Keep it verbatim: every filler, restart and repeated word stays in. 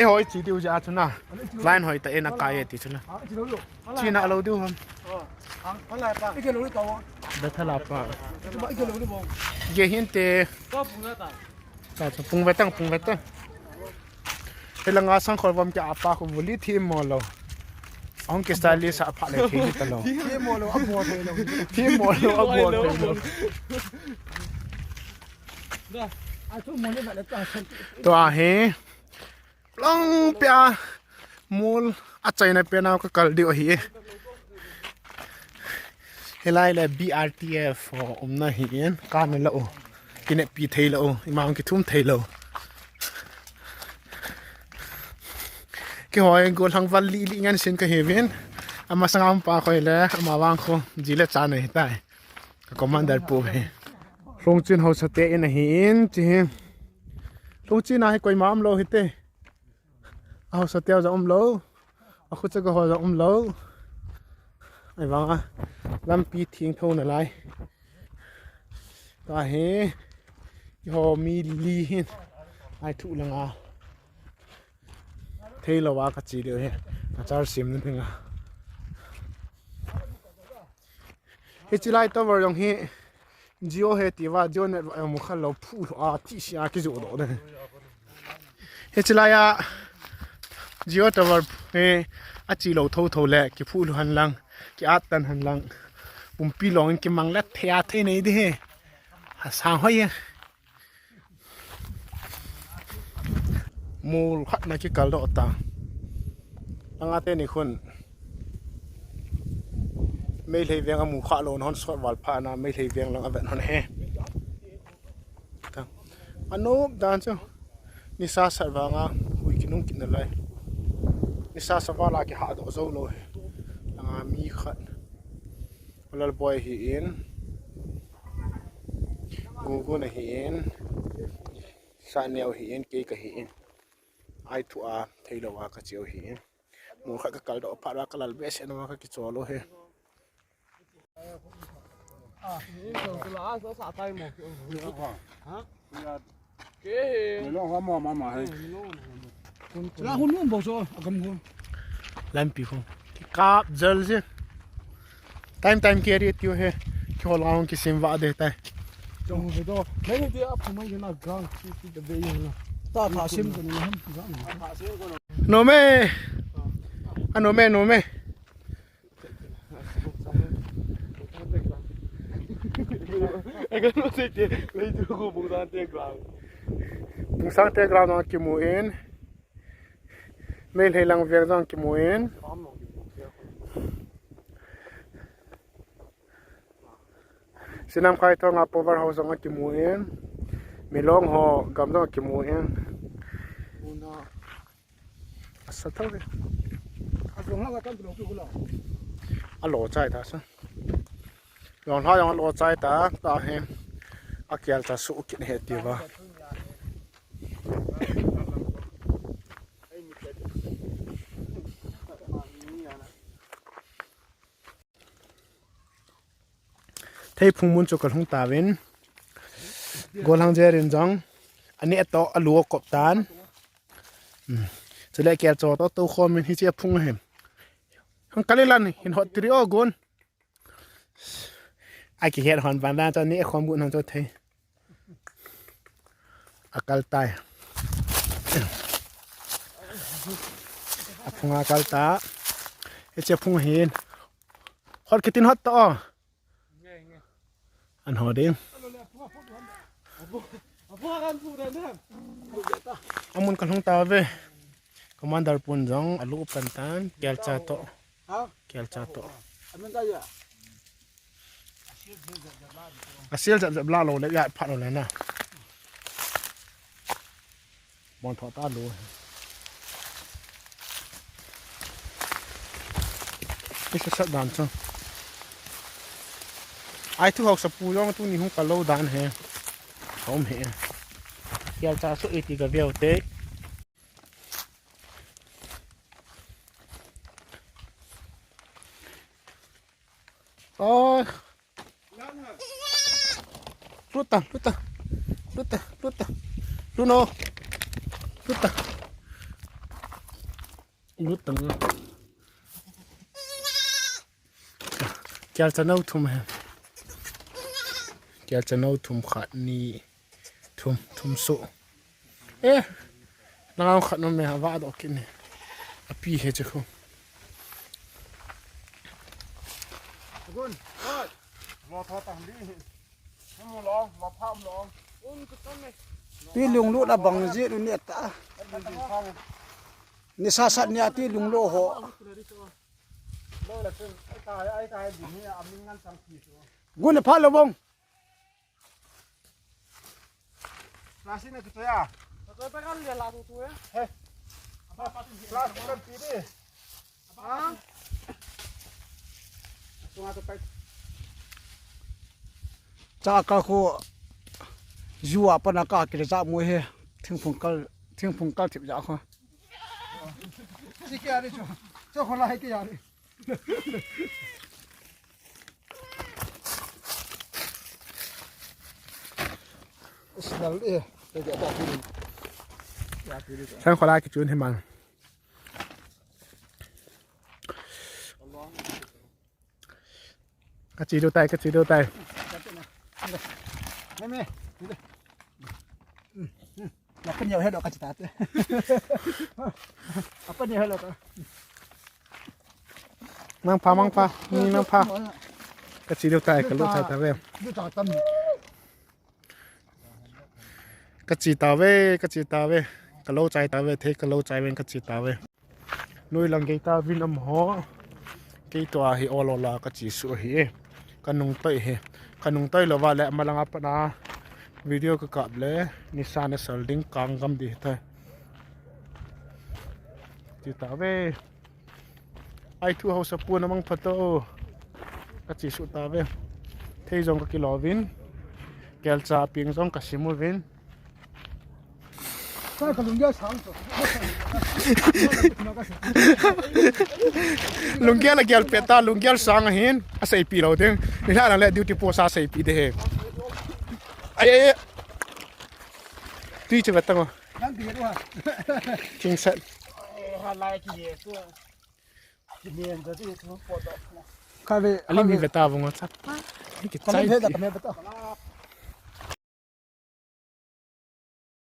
E hoi chi diu ja chu na. Line hoi ta e na kai e ti chu na. Chi na lo diu ham. Betha la pa. Ye hin te. Ta chu pung ve tang, pung ve tang. He la nga sang khol vam ki apa ko vuli thi mo lo. Ahung ki style sa pha le thi ta lo. Thi mo lo, a bo thei lo. Thi mo lo, a bo thei lo. To a he. Long pia mol a chaina pia nau ka kal diu ahi. Helai le B R T F ho umna hi in ka na lo. Kine pi thei lo, ima ki thum thei lo. Ki hoi go lang val li li ngan sin ka hevin. Ama sanga um pa khoi le, ama vang kho, ji le cha nei tai. Ka commander pu he. Lungchin ho sa te in ahi in, chi he. Lungchin a hi koi ma um lo hi te. A ho sa teo ja um lo. A khu cha ka ho ja um lo. Ai vang a. Lampi thing tho na lai. Ka he. Ki ho mi li hin. Ai thu langa. Thei lo wa ka chi leo he. Ka char sim na thinga. Hichi lai tower jong hi Jio he tiva, Jio network jong mu kha lo phu lo a ti sia ki ju do de. Hichi lai a Jio tower he a chi lo tho tho le ki phu lo han lang, ki at tan han lang. Pumpi long ki mang le thea thei nei de he. Ha sang hoi e. Mol khat na ki kal doh ta. Langa te ni khun. Meilhei veng a mu kha lo non sot val pha na Meilhei veng lang a vet hon he. Ta. Anop dan chu. Ni sa sat vanga hui ki nung kin na lai. Ni sa sa vala ki ha doh zo lo he. Langa mi khat. Lal boy hi in. Gugu na hi in. Sa neo hi in, kei ka hi in. Ai thu a, thei lo a ka cheu hi in. Mu kha ka kal do pha ra ka lal be se no ka ki cho lo he. Lampi khu. Ki kap jal je. Time time ke ri tiu he. Ki hol ang ki sim va de tai. Chong ve do. Nei ti a phu mai na ground ti ti de ve na. Ta ta sim ko ni ham ti ga. No me. A no me, no me. Bungsang te ground a ki mu in. Meilhei lang veng jong ki mu in. Sinam khai thong a power house jong a ki mu in. Milong ho gam jong a ki mu in. Asa thau de. A jong la ka tam lo ku la. A lo chai ta sa. Long ha jong a lo chai ta ta he. A kial ta su kin he ti va. Thei phung mun chu ka lhung ta vin. Gol hang jerin jong. Ani ato alu kop tan. Hmm. Chule kel cho to to khom in hi che phung he. Hang kalilan hin hot tiri o gun. Ai ki het hon ban dan cho ni khom gun hon cho thei. A kal tai. A phung a kal ta. Hiche phung hin. Hot kitin hot to. An ho ding. Amun ka lhung ta ve. Commander pun jong alu pan tan. Kel cha to. Kel cha to. A sil jap jap la lo le ya phat lo le na. Bon tho ta lo. Ni sa sat dan chu. Ai thu hausa pu jong tuni hung ka lo dan he. Ka um he. Kel cha su iti ka veu te. Oi. Luta, luta. Luta, luta. Luno. Luta. Lut tang. Kial chano thum he. Kial chano thum khat ni thum thum su. Eh, nang khat no me hava do kini. Api he che khu. Gun, oi. Lo tho tang di. Ti lunglut abang jeh u ni ta. Ni sasat ni ati lunglut ho. Gun pha lo bong. Plastic na tu ya. Plastic kan pi di. Cha ka khu ju a pana ka kile cha mu he. Thingphung kal, thingphung kal thip ja khu. Chi ke ari chu. Cho kho lai ke ari. Sang kho lai ke chun he man. Ka chi do tai, ka chi do tai. Apa ni hello ka chi ta te. Apa ni hello ka. Mang pha, mang pha, ni mang pha. Ka chi do tai, ka lo tai ta ve. Ni ta tam. Ka chi ta ve, ka chi ta ve. Ka lo chai ta ve, thei ka lo chai ve, ka chi ta ve. Noi lang gei ta vin am ho. Kei tua hi ol ol a ka chi su hi e. Ka nung toi hi. Ka nung toi lo va le malang a pana. Video ka kap le. Nisa na sal ding kang gam di ta. Chi ta ve. Ai thu hausa pu na mang phato. Ka chi su ta ve. Thei jong ka kilo vin. Kelcha ping jong ka simu vin. Lunggel a gel peta, lunggel sang ahin, a seipi lo ding. Ni hla lang le duty post a seipi de he. Ai, ai, ai. Tui che vetang o. King set. Kave, ali mi veta vong o chap. Ni ki chai.